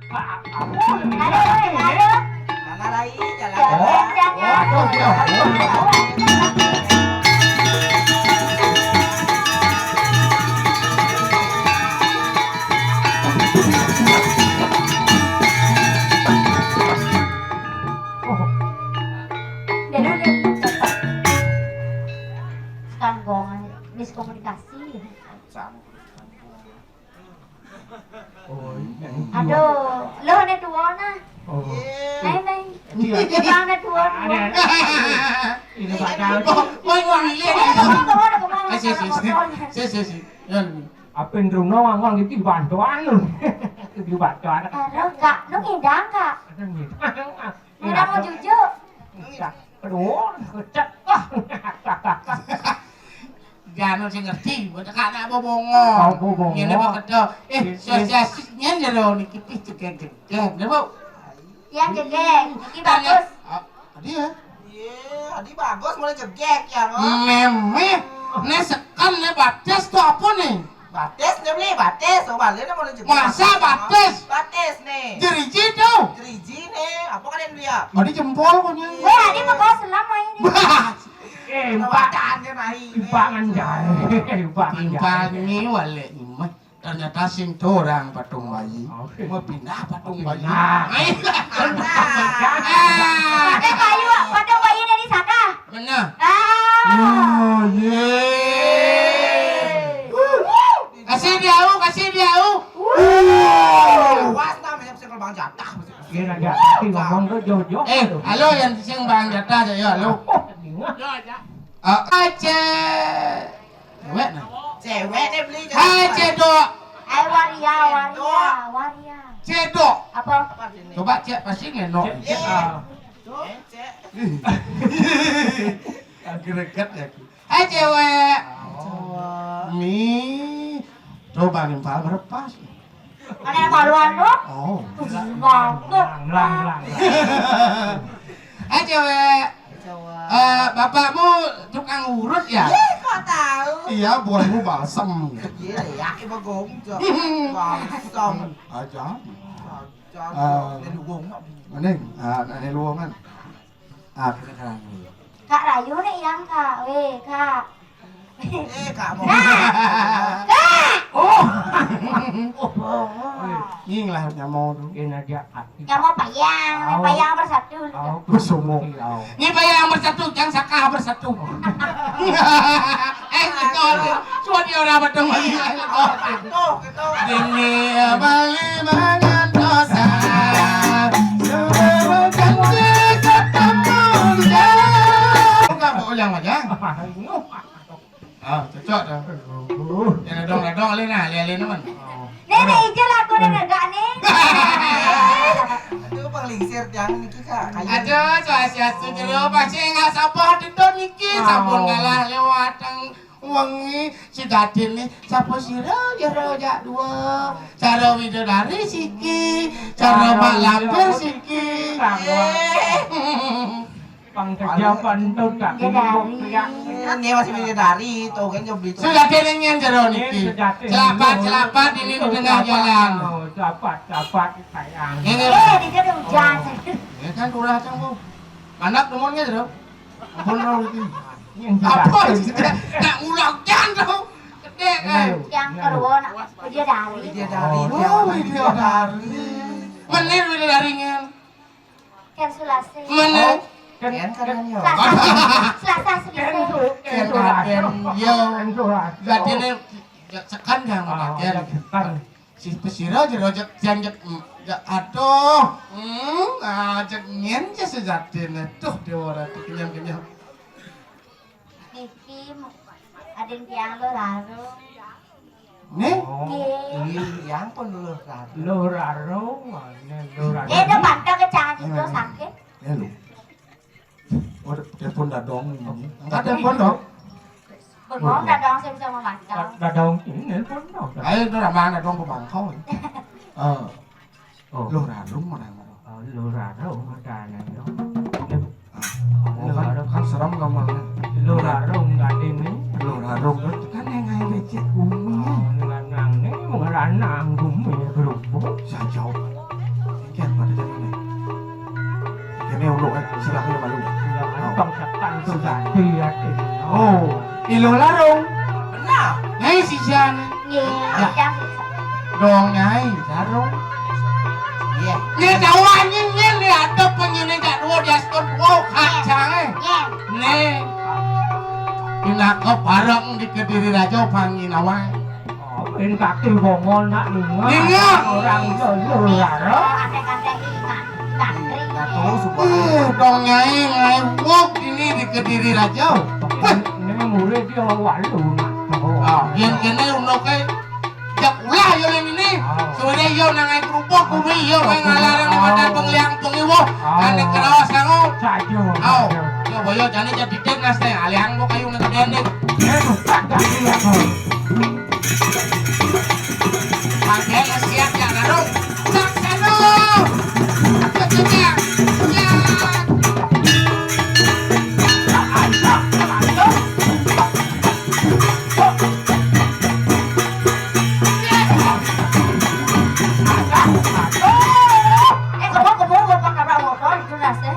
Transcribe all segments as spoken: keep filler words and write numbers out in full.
Aduh, aduh. Mana lagi? Jalan. Oh, aduh, dia. Jadi, sekarang miskomunikasi. Aduh, lo ne tua nah. Oh. Mai, mai. Iya. Dia ne tua, tua. Ada. Ini bakal. Woi, woi, woi, woi. Ada kemana, ada kemana, ada kemana. Eh, si, si, si. Si, si, si. Yan. Apa yang rumah, wang, wang, itu bantuan lu. Itu bantuan. Aduh, Kak, lu ngidang, Kak. Ada ngidang. Ngidang mau jujuk. Aduh, kecek. Wah. Jano sing ngerti, buat anak bobongo. Oh, bobongo. Ngene kok kedo. Eh, iya, iya. Sosiasi nyen jero niki pih jegeg-jegeg, lho, Bu. Yang jegeg, niki bagus. Ah, tadi ya? Iya, tadi bagus, mulai jegeg ya, kok. Memeh, ne sekan, ne batis tuh apa nih? Batis, ne beli batis, oh, balik ne mulai jegeg. Masa batis? Batis nih. Jeriji tuh. Jeriji nih, apa kalian beli ya? Tadi jempol kok nih. Weh, adi mah selam aja nih. Bah. Eh, Pak. Kekuatan kan, Ai. Timpangan jahe. Timpangan jahe. Timpani wale imah. Ternyata sing torang patung bayi. Oke. Mau pindah patung bayi. Pindah. Ai. Pindah. Patung bayi, patung bayi dari Saka. Bener. Ah. Oh, ye. Kasih dia, U, kasih dia, U. Awas, namanya bisa kembang jatah. Iya, nah, jatah, tapi ngomong tuh jauh-jauh. Eh, halo, yang sing bang jatah aja, ya, halo. Oh, ingat. Ah, Aceh. Cewek, nah. Cewek deh beli. Hai, Cedok. Hai, waria, waria, waria. Cedok. Apa? Coba cek, pasti ngenok. Cek, cek, ah. Tuh, cek. Agak dekat ya. Hai, cewek. Cowok. Mi. Coba nimpal berpas. Ada yang maluan tuh? Oh. Bagus. Belang, belang, belang. Hai, cewek. Cowok. Eh, bapakmu tukang urut ya? Ih, kok tahu? Iya, buahmu balsem. Iya, ya, ibu gomjo. Balsem. Aja. Aja. Eh, ini luwung, Mak. Mending, ah, ini luwungan. Ah, kita sekarang dulu. Kak Rayu nih yang Kak, weh, Kak. Eh, Kak mau. Kak! Kak! Oh. Ini lah nyamau tuh. Ini aja. Nyamau payang, payang bersatu. Bersumuk. Ini payang bersatu, yang Saka bersatu. Eh, betul. Cuma dia orang betul. Tuh, gitu. Ini ya Bali mengantosan. Bukan Pak Ujang aja. Ah, cocok dah. Yang ledong-ledong alih nah, alih-alih nemen. Nih, nih, ijil aku nih negak nih. Itu penglingsir tiang niki, Kak. Aduh, swastiastu jero pasti nggak sapa dedon niki, sampun kalah lewat teng wengi. Sejatine sapa sira jero jak dua. Cara widodari siki, cara mak lampir siki. Pang kerja pantun tak timbuk riak. Ini masih bidadari, tuh kan job itu. Sudah kelingan jero niki. Sejati. Celapat, celapat ini di tengah jalan. Oh, celapat, celapat sayang. Ini. Eh, dia ada hujan. Ya kan kurang kan, Bu. Anak nomornya jero. Ampun, Bro, iki. Apa sih? Nak ngulang jan to. Gede kan. Yang kedua nak bidadari. Bidadari. Oh, bidadari. Menir bidadari ngen. Ken Sulasi. Menir. Ken kalian yo. Selasa. Selasa Selasa. Ken yo. Ken Sulasi. Jatine sekan yang pakai. Si pesira jero jek jek jek aduh. Hmm, ah, jek nyen je sejatine. Tuh, Dewa Ratu kenyang-kenyang. Niki adin tiang lo larung. Nih? Nggih. Ih, ya ampun lo larung. Lo larung, mana lo larung? Eh, do pantai ke cangan itu sakit. Ya lo. Oh, telepon dadong ini. Angkat telepon dong. Bengong dadong saya bisa memantau. Dadong ini telepon dong. Ayo, itu ramah dadong pemangkau. Eh. Oh. Lo larung mana? Oh, lo larung mana yo? Oh, kan serem gambarnya. Lo larung tadi nih. Lo larung itu kan yang air becek bumi. Oh, ini lanang nih, mau lanang bumi ya berhubung. Sajau. Kian pada jadiné. Kéné unduk, eh, silakan malu. Silakan. Oh. Pangsetan tuh tadi ya. Oh, ilo larung. Benar. Nyai sisan. Nggih, ya. Dong nyai larung. Iya. Nyai tahu anjing nyai lihat apa nyai gak dua diaskon dua kacang eh. Nggih. Nih. Pinaka bareng di Kediri Raja panggih nawai. Apain kaki bongol nak ninga. Ninga. Orang lho lho ya. Nah, tuh, supaya. Uh, dong nyai ngewok ini di Kediri Raja. Wah. Ini murid dia walu nak. Ah, yang kene unoke jak ulah yo lem ini. Ah. Sore yo nang ae kerupuk bumi yo main ngalarang di mata pengliang pengiwo. Ah. Ane kerawas sangu. Saja. Au. Saja. Yo boyo jane jadi den nas teh aliang bo kayu nang dendek. Eh, bukan kaki aku. Pakai siap ya, Larung. Laksana. Kejadian. Ya. Eh, kamu keburu bapak nabrak motor itu, Nas, eh.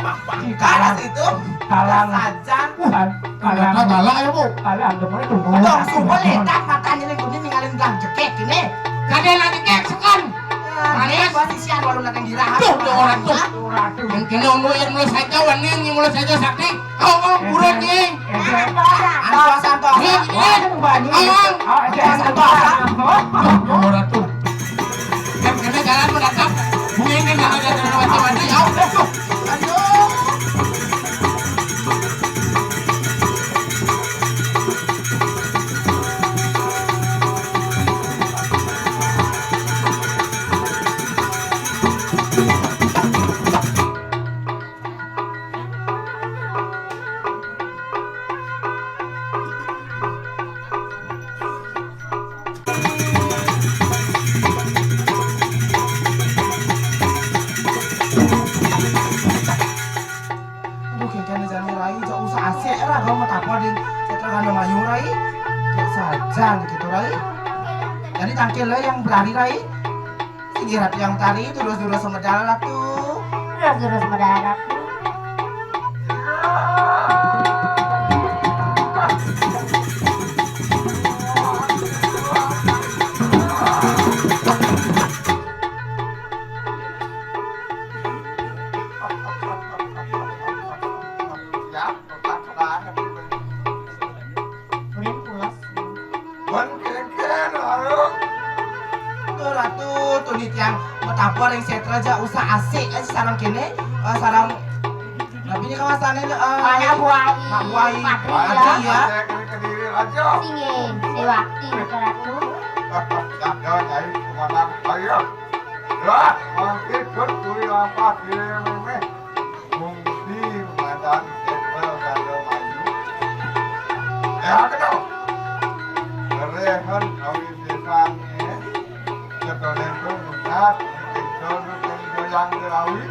Kalah itu. Kalah. Saja. Kalah. Kalah. Kalah, ya, Bu. Kalah, kamu itu. Dong, sumpah letak matanya nih, kuning ninggalin gang jekek ini. Kadé lagi jekek, sekan. Nah, Manis. Ini gua sisian walau datang di rahat. Tuh, tuh orang tuh. Yang kena unduk yang mulai saja, waning yang mulai saja sakti. Au, au, buron, nying. Santos, santos. Nying, nying. Au, au. Santos. Au, au. Yang kena jalan menatap. Bunyi ini nggak ada yang mati-mati. Au, au. Aduh. Aduh, kengkene jani rai, jak usah asik lah, kamu tak apa, Din. Saya telah kandung ayu, rai. Jak saja gitu, rai. Jadi tangkil lah yang berani, rai. Sing irat yang tari, terus-terus semedal lah tuh. Terus-terus semedal lah tuh. Ya, lepas banget. Ulin pulas. Wan kengken, ayo. Tuh, Ratu, tuh nih tiang mau tampar yang setra aja, usah asik aja sarang kene, eh, sarang tapi ini kawasannya, eh, anak buah. Anak buah. Patri, patri ya. Saya kiri kediri aja. Singin, sewakti, Ratu. Ada nyai kemana ayo. Lah, mangkit kut kuri lampah kiri meme. Fungsi Madan Jenderal Ganda Maju. Ya, betul. Kerehen kawin desa ini, ketonentu benar, itu yang dirawi.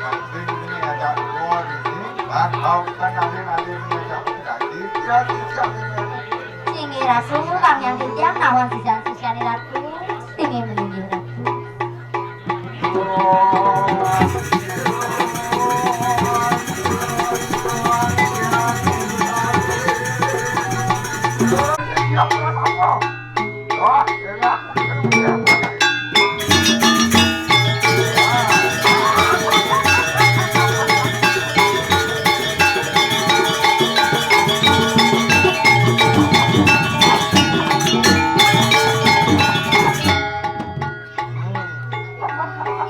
Penting ini ada dua ini, bakal kan ada, ada ini ada. Jadi, ya, tidak ini. Singgih Ratu, kang yang titiang nawan sisan-sisan Ratu. Singgih meninggih Ratu.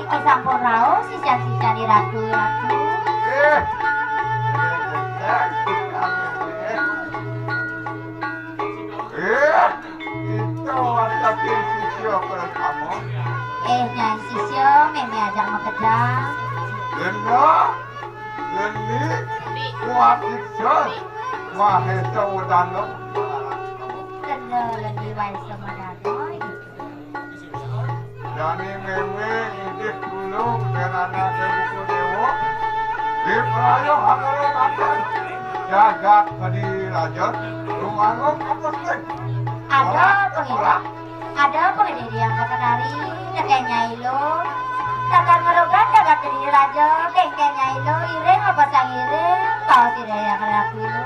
Iki sampun raos, sisan-sisan Ratu, Ratu. Eh. Eh, kita wajah sisya pertama. Eh, nyai sisya, meme ajak makedang. Genda, geni, kuat siksa, mahesa wedana. Genda, geni, mahesa wedana. Jani meme idih dulu kerana ke buku dewa. Di perayo hangare makan. Jagat kediri raja. Rumangun kepestik. Ada apa ini? Ada apa ini yang kau kenari? Kén Nyai Lo. Takar ngerogan jagat jadi raja, kén Nyai Lo, iring apa sang iring, kaos ida yang rapi lo.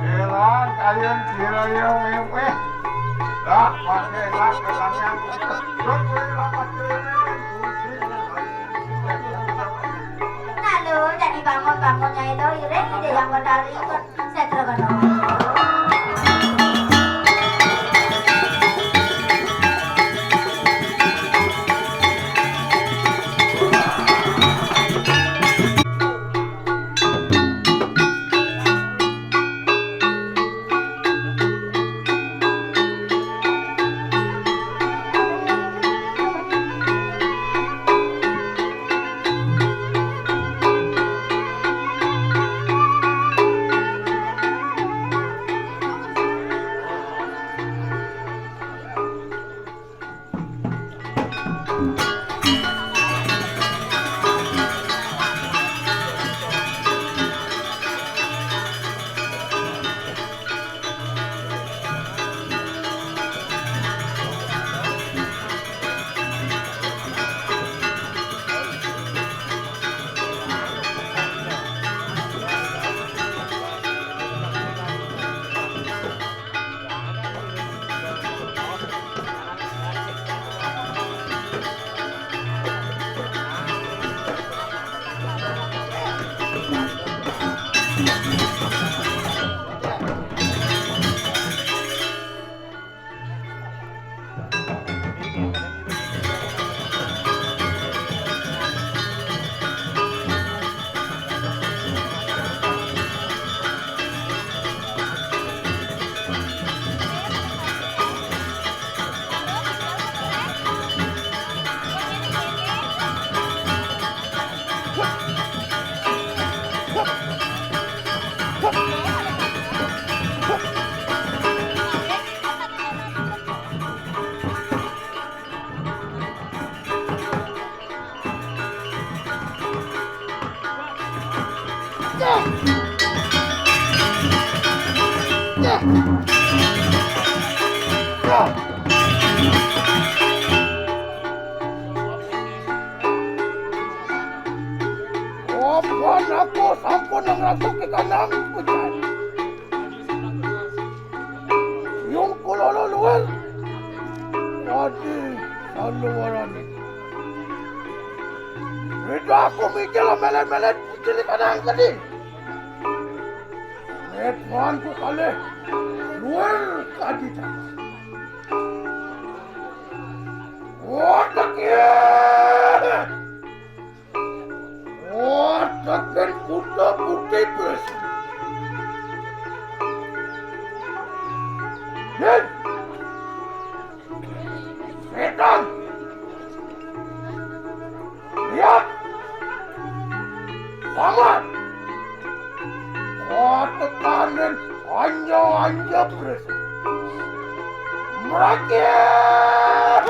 Elan kalian kiraya meweh. Dah, pakai lah, katanya. Terus, weh, rapat keliling. Lalu, jadi bangun-bangun Nyai Lo, iring aja yang bertari, ikut setra banget. Apa aku sampun nang ragu ke kandang, Pujan? Yung kulolo luar. Wadi, lalu warani. Rida aku mikir melet-melet cilik anak tadi. Nepan ku kalih luar tadi tak. Wadak ya. Wadakin kuda putih belas. Yen setan. Lihat. Paman. Watekanin anja-anja belas. Merakyat.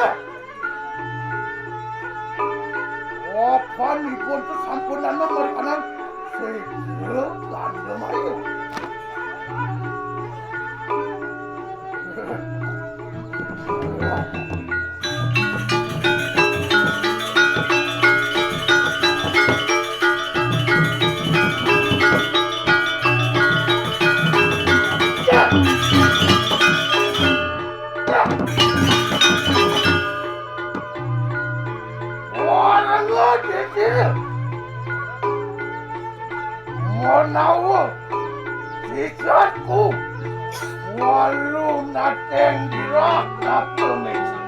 Wapan ipun sampun anu marikanan segra tanda mayu. Orang ngadil. Menawa sisatku walu nateng dirah kapemisi.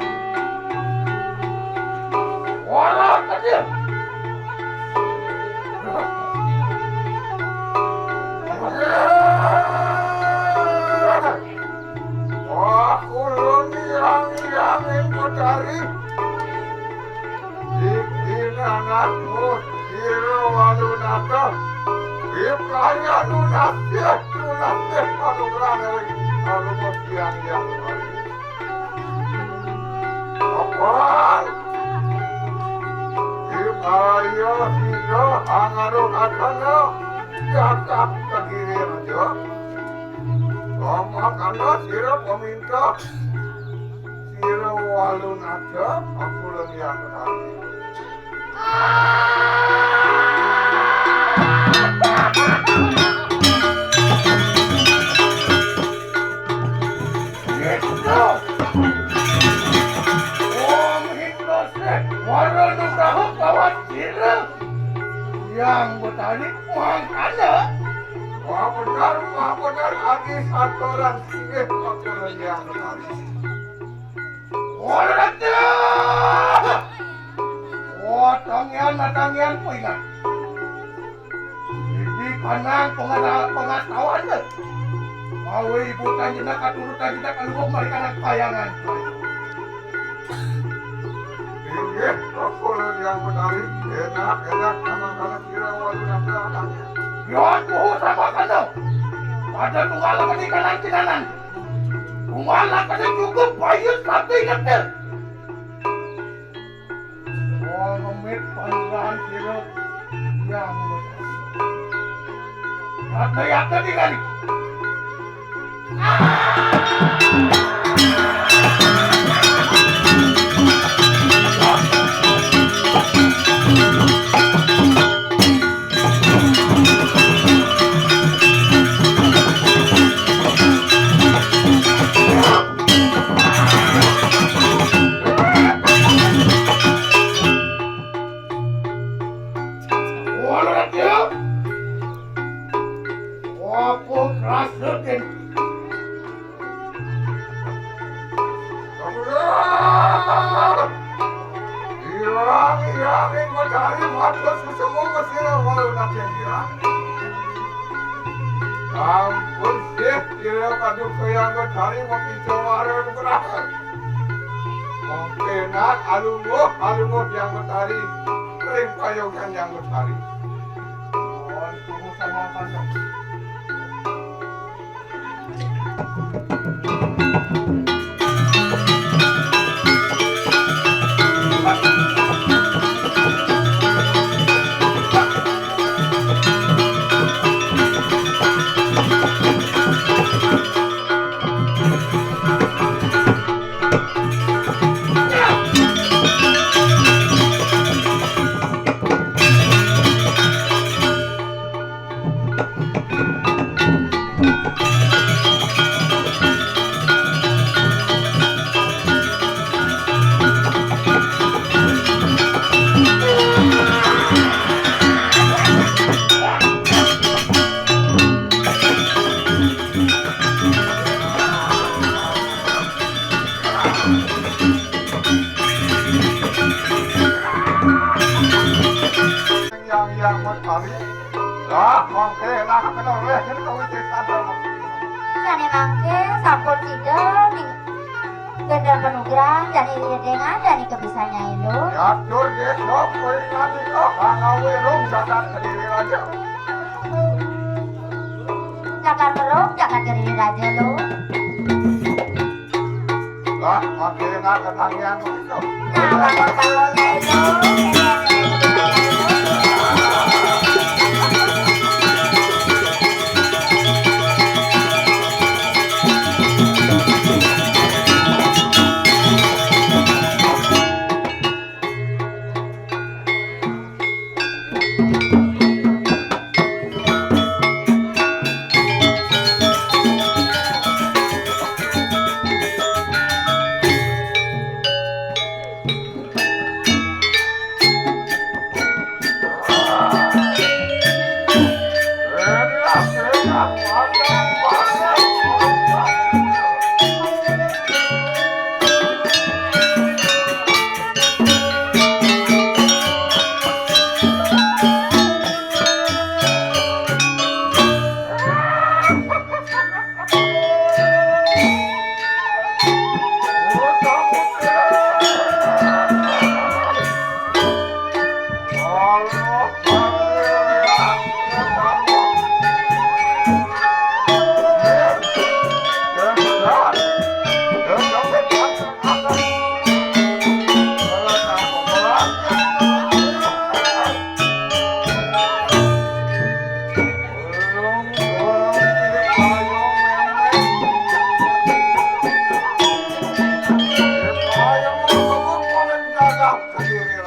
Wala kecil. Wah, ulun yang-yang ing Betari. Iki anakmu, Sira Walunata. Wipaya nunas ya, nunas ya, panugrahan ring Arupa Siang Yang Bali. Apa Karena cakap kediri aja. Mama karena sira peminta sira walun aja aku lagi yang tadi. Gitu. Wong Hindose, wara nugraha kawat sira. Yang Betari mangkana. Wah benar, wah benar, ati satoran singgih, wah benar, yang Betari. Wah, Ratu! Wah, tangian, tangian, kuingan. Iki kanang pengada-, pengetahuan deh. Mawi ibu tanjena katurutan kita kaluwung mari kanang kayangan. Inggih, Rasul yang Betari, enak, enak, sama-sama kira walu napa adanya. Yo, aku sama kana. Pada tunggal lagi kanang kinanan. Tunggal lagi cukup bayu satu ingat deh. Wong ngemit panduan sira yang yatna-yatna tinggal. Ora, Cil. Apa krasa, Den? Irang, irang, ing Betari matur sesemu mesira walu naken irang. Ampun sih, kira paduka yang Betari mapica wara nugraha. Mangkenak alungguh, alungguh yang Betari. Ring payogan yang Betari. Nuwun, tunggu sama pasang. Yang, yang Betari. Lah, mangke lah kena oleh kena kawin desa. Sane mangke sampun sida ning gendang panugrahan jani dengan jani kebisannya itu. Yatur desa kowe nanti kok ngawe rung jagat kediri raja. Jagat merung, jagat kediri raja lo. Lah, makin enak ketangian begitu. Nah, bakal-bakalnya itu. Ach, dat wor wer